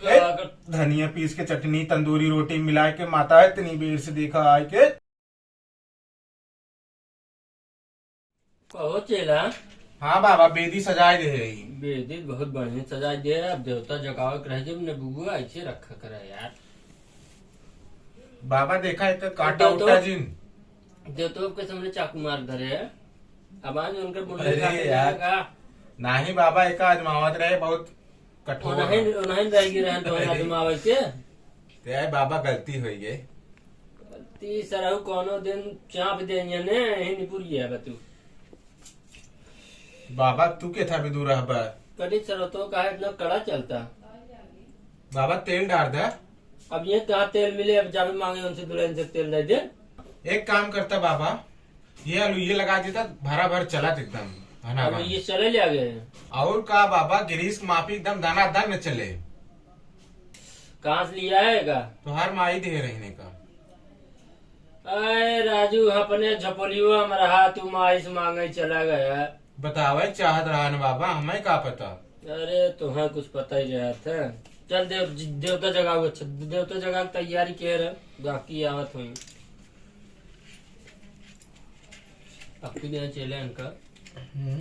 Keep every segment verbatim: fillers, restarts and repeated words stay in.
ए, धनिया पीस के चटनी, तंदूरी रोटी मिला के माता है, इतनी बेर से देखा आए के। कहो चेला। हाँ बाबा, बेदी सजाए दे है। बेदी बहुत बढ़िया सजाए दे है। अब देवता जगावे के रह जब ने बुआ ऐसे रखा करे यार। बाबा देखा एक काटा देवता उटा जिन। देवता के सामने चाकू मार धरे है। अब आज उनके बोले अरे का यार। करेगा? नाही बाबा, एक आजमावत रहे, बहुत कठोर। उन्हें, उन्हें रह गई रहन तो अरे। आजमावे के। ते आए बाबा, गलती होई गई। गलती सरहु कोनो दिन चाप देंगे ने, यही निपुर गया बा तू। बाबा, तू के था भी दूर रहबा? कटी सरहु तो काहे इतना कड़ा चलता? बाबा, तेल डार दे। अब ये कहाँ तेल मिले, अब जावे मांगे उनसे दुल्हन से तेल दे दे। एक काम करता बाबा, ये आलू ये लगा देता, भरा भर चलत एकदम, है ना अब बा? ये चले ले आ गए। और का बाबा, गिरीश माफी एकदम दाना दन न चले। कहाँ से लिया है का? तोहार माई दे रहने का। अरे राजू, अपने झपोलियो में रहा, तू माई से मांगे चला गया। बतावे चाहत रहा न बाबा, हमें का पता। अरे तुम्हें कुछ पता ही रहत है। चल देव-, देवता जगाओ, अच्छा देवता जगा के तैयारी के रहे, बाकी आवत हुई। अब तू यहाँ चले इनका। हम्म।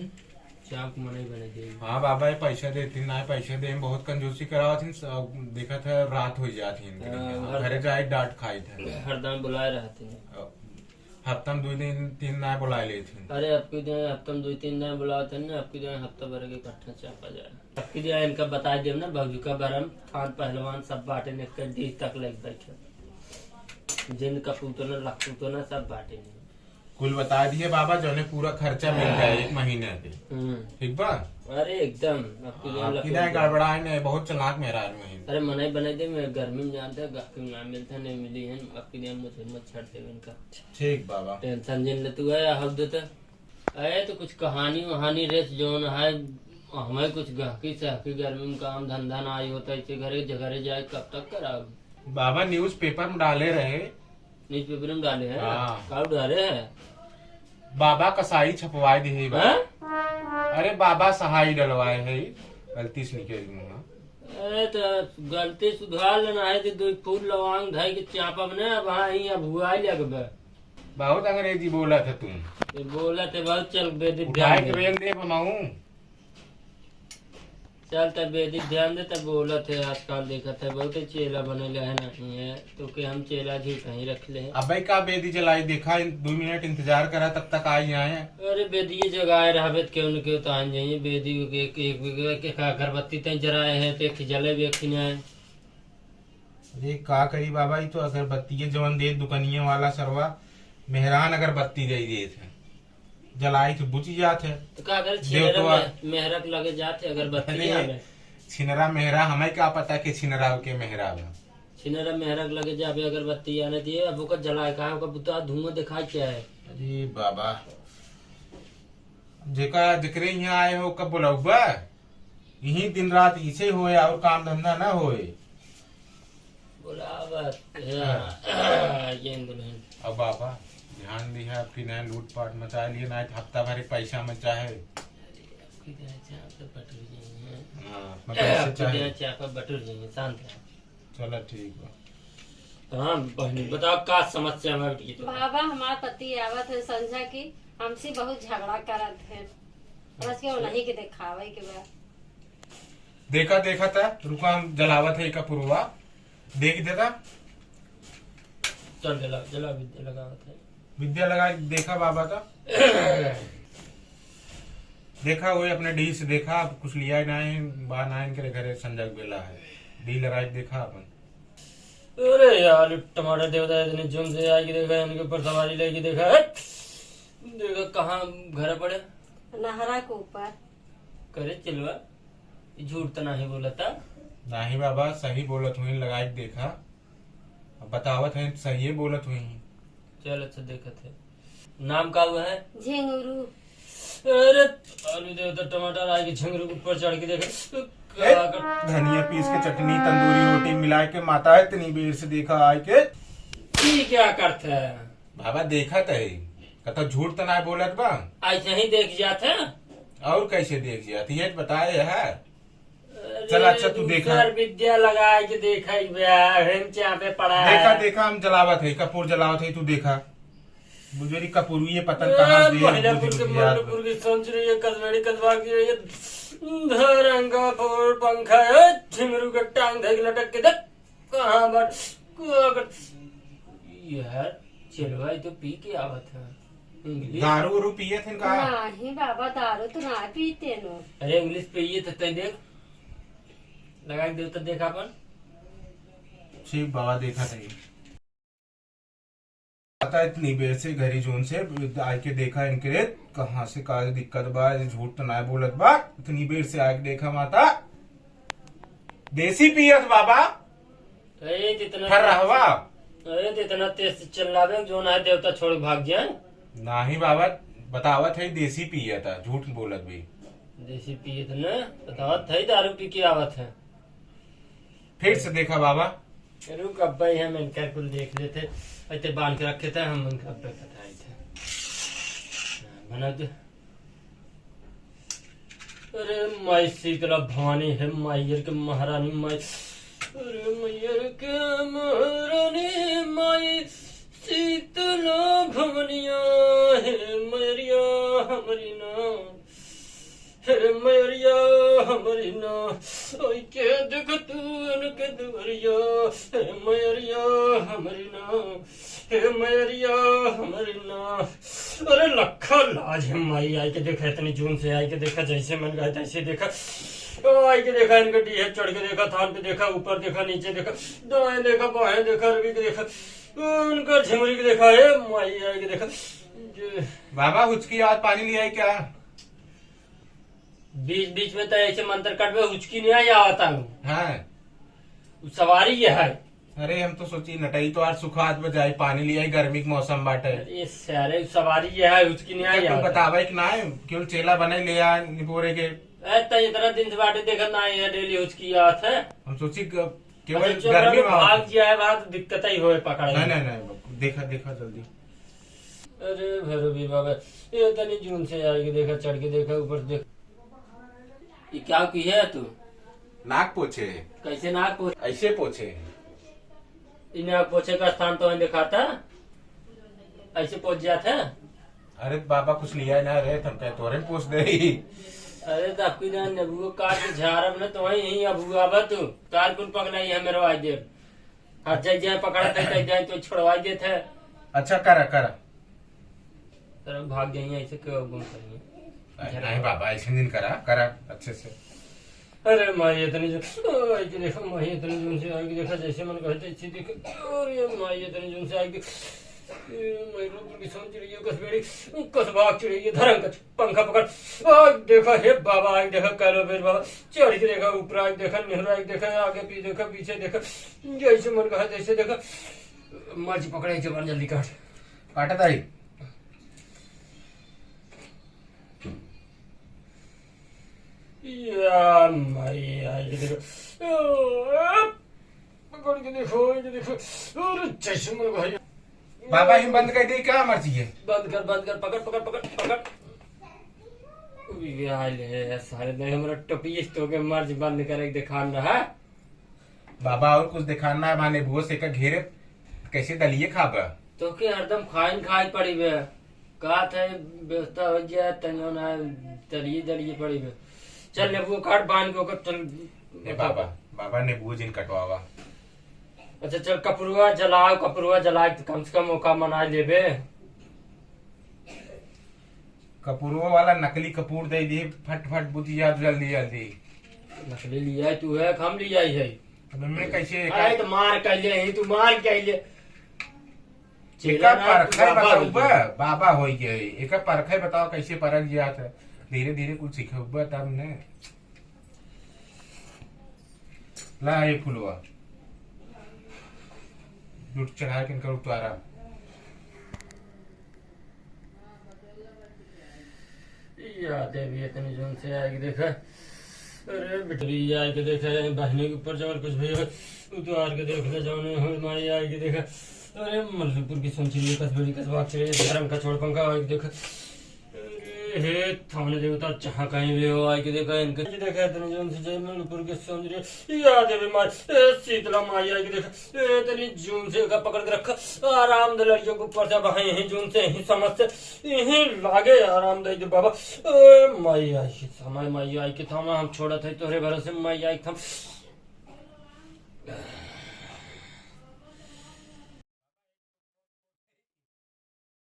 चाप मनई बने दे। हाँ बाबा, ये पैसा देती ना, पैसा दे, बहुत कंजूसी करावत हिन, सब देखत है, रात हो जात हिन। हाँ, हाँ, हर घरे जाए, डांट खाई थे। हरदम बुलाए रहते हैं। अब हफ्ता में दो दिन, तीन ना बुलाए लेते हैं। अरे, अब की दिन हफ्ता में दो तीन दिन बुलावत हैं ना, अब की दिन हफ्ता भर के इकट्ठा चापा जाए। अब की दिन इनका बता देब ना, भौजी का भरम, खान पहलवान सब बाटे ने, एक डीह तक लेके बैठे। जिन कपूतना, लखपूतना सब बाटे ने। कुल बता दिए बाबा, जौने पूरा खर्चा मिल जाए एक महीने के। हम्म। ठीक बा? अरे एकदम, अब की हाँ, दिन अब की लखपूतना। दिन गड़बड़ाए नहीं, बहुत चालाक मेहरारू है। अरे मनई बनाई दे, मैं गर्मी में जानते हैं, गाहकी में ना मिलते, नहीं मिली है, अब की दिन मुझे मत छाड़ दे इनका। ठीक बाबा। टेंशन जिन ले तू है, हक देते। अरे तो कुछ कहानी वहानी रेस जौन है, हमें कुछ गहकी सहकी गर्मी में काम धंधा ना आई होता, इसे घरे घरे जाए कब तक कराओ? बाबा न्यूज़पेपर में डाले रहे। न्यूज़पेपर में डाले हैं? हाँ। का डाले हैं? बाबा कसाई छपवाए दे है बा। हैं? अरे बाबा सहाई डलवाए है, गलती से निकल गया। अरे तो गलती सुधार लेना है तो दो फूल लवांग धाई के चापब ने, अब हाँ ही अब हुआ ही लगबे। बहुत अंग्रेजी बोलत है तू। ये बोलत है बहुत, चल बेदी उठाए ध्यान के दे। बेल दे बनाऊं। चल तब बेदी ध्यान दे, तब बोलत है। आजकल देखत है बहुत ही चेला बने ले है नहीं है, तो के हम चेला झूठ नहीं रख ले। अबे का बेदी जलाई देखा, इन-, दो मिनट इंतजार करा, तब तक आ ही जाए। अरे बेदी ये जगाए रहबे तो केहू न केहू तो आ ही जाइए। बेदी के एक, एक, एक, एक अगरबत्ती तय जराए है, तो एक जले भी एक नहीं आए। अरे का करी बाबा, ई तो अगरबत्तिये जवन दे दुकनिये वाला सरवा, मेहरान अगरबत्ती दे देत है, जलाई तो बुझ जात है। तो का करे, छिनरा देवतवा। में-, मेहरा के लगे जात है अगरबत्ती अरे, आने। छिनरा मेहरा, हमें का पता के छिनरा के मेहरा बा। छिनरा मेहरा के लगे जाबे अगरबत्ती आने दिए, अब ओकर जलाए का, ओकर बुता धुआं दिखाई क्या है? अरे बाबा, जेका, जेकरे यहाँ आए हो, कब बोलाऊ बा? यही दिन रात इसे होए और काम धंधा ना होए। बोलावत है। हाँ। ये दुल्हन। अब बाबा, ध्यान दिहा, आपकी ना लूटपाट मचा लिए, ना तो हफ्ता भर एक पैसा में चाहे। आपकी ना चाह तो बटुर जाइए। हाँ, अपना पैसा आपकी चाहे। ना चाह पर बटुर जाइए, शांत रहो। चला ठीक बा। हाँ बहनी, बताओ का समस्या में बैठ गई तो? बाबा, हमार पति आवत है संझा की, हमसे बहुत झगड़ा करत है। बस के उन्हीं के देखावे के बा। देखा, देखा था, रुका, हम जलावत है का पुरवा, देख देता। चल जला, जला विद्या लगावत है। विद्या लगा देखा बाबा का। देखा वही अपने डी से देखा, अब कुछ लिया ही ना है, बा ना इनके घरे संजय बेला है। डी लगा के देखा अपन। अरे यार, टमाटर देवता इतने जुम से आए कि देखा, इनके ऊपर सवारी लेके देखा, हट! देखा कहाँ घर पड़े? नहरा के ऊपर। करे चिलवा, ई झूठ तो नहीं बोलता। नहीं बाबा, सही बोलत हुई, लगाई के देखा। अब बतावत है, सही बोलत हुई। चल अच्छा, देखत है। नाम का हुआ है? झिंगुरू। अरे, आलू देवता टमाटर आए के झिंगुरू के ऊपर चढ़ के देखे। ए, का कर- धनिया पीस के चटनी, तंदूरी रोटी मिला के माता है, इतनी बेर से देखा आए के। ई क्या करत है? बाबा देखत है, कतो झूठ तो ना बोलत बा। ऐसे ही देख जात है। और कैसे देख जात? ये बताए है। चल, अच्छा, तू देखा। दूसर विद्या लगा के देखा, ई बा, हेम चापे पड़ा देखा, है। देखा, हम जलावत है, कपूर जलावत है, तू देखा। बुझेरी कपूर, ये पता ए, कहाँ से है, महिलापुर बुझेरी के याद मल्लूपुर की सोच रही है, कसबेड़ी कसबा की रही है। धरंगा फोड़ पंखा है, झिमरू के टांग धइके लटक के देख, कहाँ बट, कहाँ बट। यार, चलवा, ई तो पी के आवत है। इंग्लिश? दारू उरू पिए थे का? नहीं बाबा, दारू तो ना पीते नो। अरे, इंग्लिश पिए थे, तै देख, लगा के दे तो देख अपन। ठीक बाबा, देखा था ये। पता इतनी बेर से घरी जोन से आइके देखा इनके, कहाँ से का दिक्कत बा, ये झूठ तो ना बोलत बा। इतनी बेर से आइके देखा माता, देसी पियत बाबा। अरे, जितना ठर रहवा। अरे, जितना तेज से चिल्लावे, जोन है देवता छोड़ भाग जाए। नाही बाबा, बतावत है देसी पियत है, झूठ बोलत भी। देसी पियत न, बतावत है दारू पी के आवत है। फिर से देखा बाबा। रुक, अब्बे हम इनका कुल देख लेते, ऐसे बांध के रखे थे हम, इनका अब्बे बताई थे। हाँ, बना दे। अरे माई शीतला भवानी, हे मैयर के महारानी माई, अरे मैयर के महारानी माई, शीतला भवनिया, हे मैरिया हमरी ना, हे मैरिया हमरी ना, आई के देख तू उनके दुवरिया, हे मैरिया हमरी ना, हे मैरिया हमरी ना। अरे लखा लाज है माई, आई के देखा, इतनी जून से आई के देखा, जैसे मन कहे तैसे देखा। ओ, आई के देखा, इनके डीहे चढ़ के देखा, थान पे देखा, ऊपर देखा, नीचे देखा, दाएं देखा, बाएं देखा, रवि के देखा, उनका झिमरी के देखा, हे माई, आई के देखा। ये बाबा, हुचकी आज पानी ले आई क्या? बीच बीच में तो ऐसे मंत्र कटबे, हुचकी नहीं आई आवता हूँ। हाँ। उ सवारी ये है। अरे, हम तो सोची नटई तो आज सुखात बजाई, पानी लियाई, गर्मी के मौसम बाटे। अरे सारे, उ सवारी ये है, हुचकी नहीं आई आवता। बतावे कि ना, केवल चेला बने ले आ निपोरे के। ए, तो इतना दिन से बाटे देखत ना है, डेली हुचकी आवत है। हम सोची क-, केवल अच्छा, चल, गर्मी में भाग आवत। जिया है, बात दिक्कत ही होए पकड़े। नहीं, नहीं, नहीं, देखा, देखा जल्दी। अरे भैरवी बाबा, ये तनी जून से आइके देखा, चढ़ के देखा, ऊपर देख। ये क्या की है तू? नाक पोछे। कैसे नाक पोछे? ऐसे पोछे। ई नाक पोछे का स्थान तो वहीं दिखाता, ऐसे पोछ जाता। अरे बाबा, कुछ लिया ना रे, तुम कहे तोरे में पोछ दे। अरे तो आपकी ना नेबुओ काट के झारब ना, तो वहीं यहीं अब हुआ बा तू। तार कुल पकड़ाई है मेरो आज देख। हाथ जाए जाए पकड़ा थे, कहीं जाए तो छुड़वा देते हैं। अच्छा, करा, करा। तरफ भाग जाइए, ऐसे क्यों गुम करिए? अरे नहीं बाबा, ऐसे दिन करा, करा अच्छे से। अरे माई इतनी जो, ओ, आई के देखो माई इतनी जून से आई के देखा, जैसे मन कहते इसी देखो। अरे माई इतनी जून से आई के, ए, माई लोग की सोच रही है, कसबेड़ी, कसबाग चिड़ी, ये धरम कच। पंखा पकड़। आग देखा, हे बाबा, आग देखा, कालो बेर बाबा। चढ़ के देखा, ऊपर आग देखा, नेहरा आग देखा, आगे पीछे देखा, पीछे देखा, जैसे मन कहा तैसे देखा। मर्जी पकड़े, जबान जल्दी काट। काटत आई। या माई, आगे देखा। पकड़ के देखो, ये देखो। अरे, चश्मा भाई। बाबा, हिम बंद कर दे, क्या मर्जी है? बंद कर, बंद कर, पकड़, पकड़, पकड़, पकड़। उई, आइल है, सारे नहीं, हमरा टोपी तो के मर्जी बंद करे के देखान रहा। बाबा, और कुछ देखान ना, माने बुआ से का घेरे, कैसे दलिए खाबा? तो के हरदम खाइन खाए पड़ी बे। का थे, व्यवस्था हो जाए, तनियो ना, दलिए, दलिए पड़ी बे। चल, नेबुओ काट, बांध के ओकर, चल। ए बाबा, बाबा, नेबुओ जिन कटवावा। अच्छा चल, कपड़ुआ जलाओ, कपड़ुआ जलाए तो कम से कम ओका मना लेबे। कपड़ुआ वाला नकली कपूर दे दिए, फट फट बुझ जा जल्दी जल्दी। नकली लिया है तू है, हम लिया ही है। अब मैं कैसे अरे तो मार कर ले, ही तू मार कर ले। एका चेला ना, परखै बाबा बताऊ होई बा, गया। बाबा होई गए। एका परखै बताओ कैसे परख जात है। धीरे धीरे कुछ सीखे बा तब ने। ला ये फुलवा। लूट चढ़ा के इनका उतारा। या देवी इतनी जून से आइके देखा। अरे बिटरी आइके देखा, बहनी के ऊपर जवन कुछ भी हो, उतार के देख ले, जवन हो माई आइके देखा। अरे मल्लूपुर की सोची, कसबेड़ी कसबा के धरम का छोड़ पंखा आइके देखा। अरे हे थाने देवता, जहाँ कहीं भी हो, आइके देखा इनके। आइके देखा, इतने जून से जय मणिपुर के सौंदर्य। या देवी माई, ए शीतला माई, आइके देखा, ए, इतनी जून से एका पकड़ के रखा। आराम दे लड़कियों के ऊपर से, अब यहीं जून से, यहीं समझ से, यहीं लागे आराम दे दे बाबा। ए माई, आइके थामा, माई, आइके थामा, हम छोड़त है तोहरे भरोसे, माई, आइके थाम।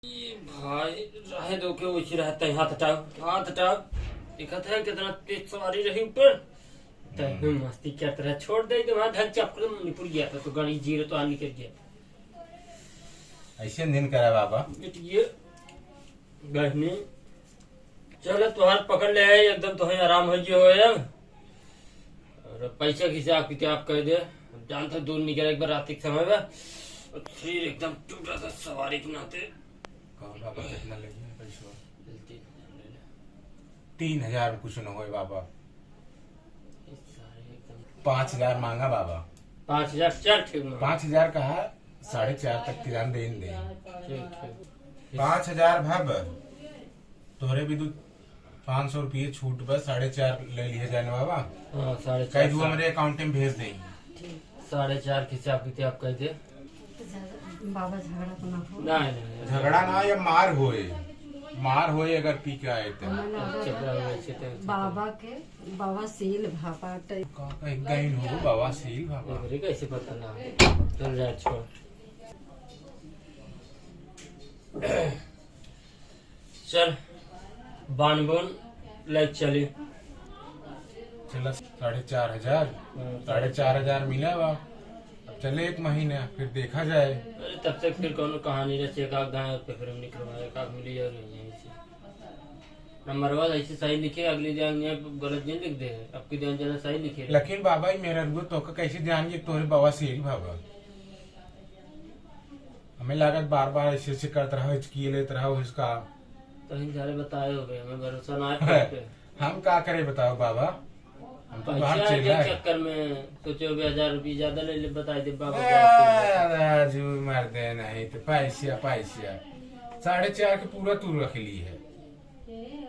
ई भाई, रहे दो के वैसे रहता है, हाथ हटाओ, हाथ हटाओ। देखा था कितना तेज सवारी रही ऊपर। तो हम्म। हम मस्ती करते रहे, छोड़ दे तो वहाँ ढंग चपकल मणिपुर गया था, तो गाड़ी जीरो तो आ निकल गया। ऐसे दिन करा बाबा। ये बहनी, चलो, तोहार पकड़ ले है, एकदम तोहे आराम हो गयो है अब। और पैसा के हिसाब किताब कर दे, अब जानता दूर निकल एक बार रात के समय में, और शरीर एकदम टूटा था सवारी के नाते। कहो बाबा, कितना लेंगे पैसा? तीन हजार में कुछ न होए बाबा। पाँच हजार मांगा बाबा। पाँच हजार, चल ठीक मांगा। पाँच हजार कहा, साढ़े चार तक किरान दे ही दे। ठीक, ठीक। पाँच हजार भा बस, तोहरे भी दू पाँच सौ रुपये छूट बस, साढ़े चार ले लिए जाने बाबा। हाँ, साढ़े चार, कह दू साढ़े हमारे अकाउंट में भेज दें। साढ़े चार के हिसाब किताब कर दे। तो झग-, बाबा झगड़ा तो ना हो। नहीं, नहीं, नहीं। झगड़ा ना, या मार होए, मार होए अगर पी के आए तो। हमें लगा अच्छा, था बाबा, अच्छे तो, अच्छे तो। बाबा के बवासीर भा बाटे। का, का एक गाइन हो बवासीर भा बा। अरे कैसे पता ना? चल जा, छोड़। चल, बानबोन लाइक चली। चला, साढ़े चार हजार। हाँ, साढ़े चार हजार मिला बा। अब चले एक महीना, फिर देखा जाए। अरे, तब तक फिर कौनो कहानी रचे, एक आध दाएं पे फिर हम निकलवाए, एक आध मिली और यहीं से। नंबरवा ऐसे सही लिखे, अगली जान ये गलत नहीं लिख दे, अब की जान जना सही लिखे। लेकिन बाबा, ये मेरा रुआ तो का कैसे जान ये तोरे बवासीर भा बा? हमें लागत बार बार ऐसे ऐसे करत रहो, हिचकी लेत रहो इसका। तो इन सारे बताए हो गए, हमें भरोसा ना है तुम पे। हम का करे बताओ बाबा, हम तो बाहर पैसा चल के रहे हैं। चक्कर में सोचे हो गए, हजार रुपये ज्यादा ले ले, बताए दे बाबा, ए, बात राजू मर दे नहीं तो पैसा, पैसा साढ़े चार के पूरा तू रख ली है।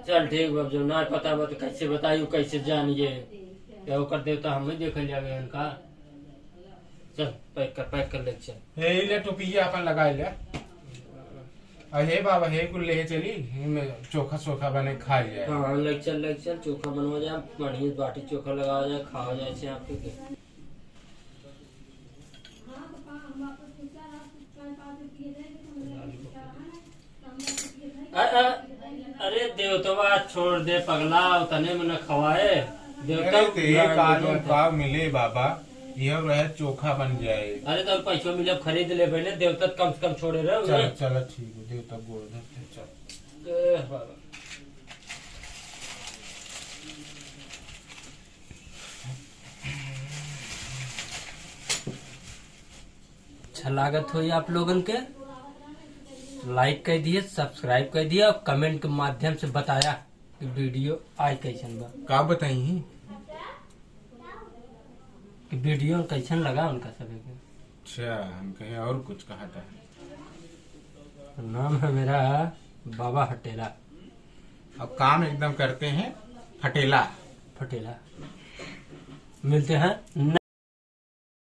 चल ठीक बा, जब ना पता बा तो कैसे बताई, कैसे जानिए? क्या ओकर देवता हमें देख लिया गया इनका। चल, पैक कर, पैक कर ले, चल। ए, ले टोपिया अपन लगा ले। आ, हे बाबा, हे कुल ले चली, इनमें चोखा सोखा बने खा लिया। हाँ, ले चल, ले चल, चोखा बनवा जाए, बढ़िया बाटी चोखा लगावा जाए, खावा जाए, से आपके के। अ-, अ-, अरे देवतवा छोड़ दे पगला, तने में न खवाए। देवता अरे ते बुला काजू देवता। पाव मिले बाबा, यह रहे चोखा बन जाए। अरे तो पैसों मिले, खरीद ले पहले, देवता कम से कम छोड़े रहे चल, उन्हें। चल, ठीक है, देवता गोड़ धरते, चल। ए बाबा। अच्छा लागत होई आप लोगन के, लाइक कर दिए, सब्सक्राइब कर दिए और कमेंट के माध्यम से बताया कि वीडियो आई कैसन बा। का बताई? कि वीडियो कैसन लगा उनका सभी के। अच्छा, हम कहे और कुछ कहा था। नाम है मेरा बाबा हटेला। अब काम एकदम करते हैं फटेला। फटेला। मिलते हैं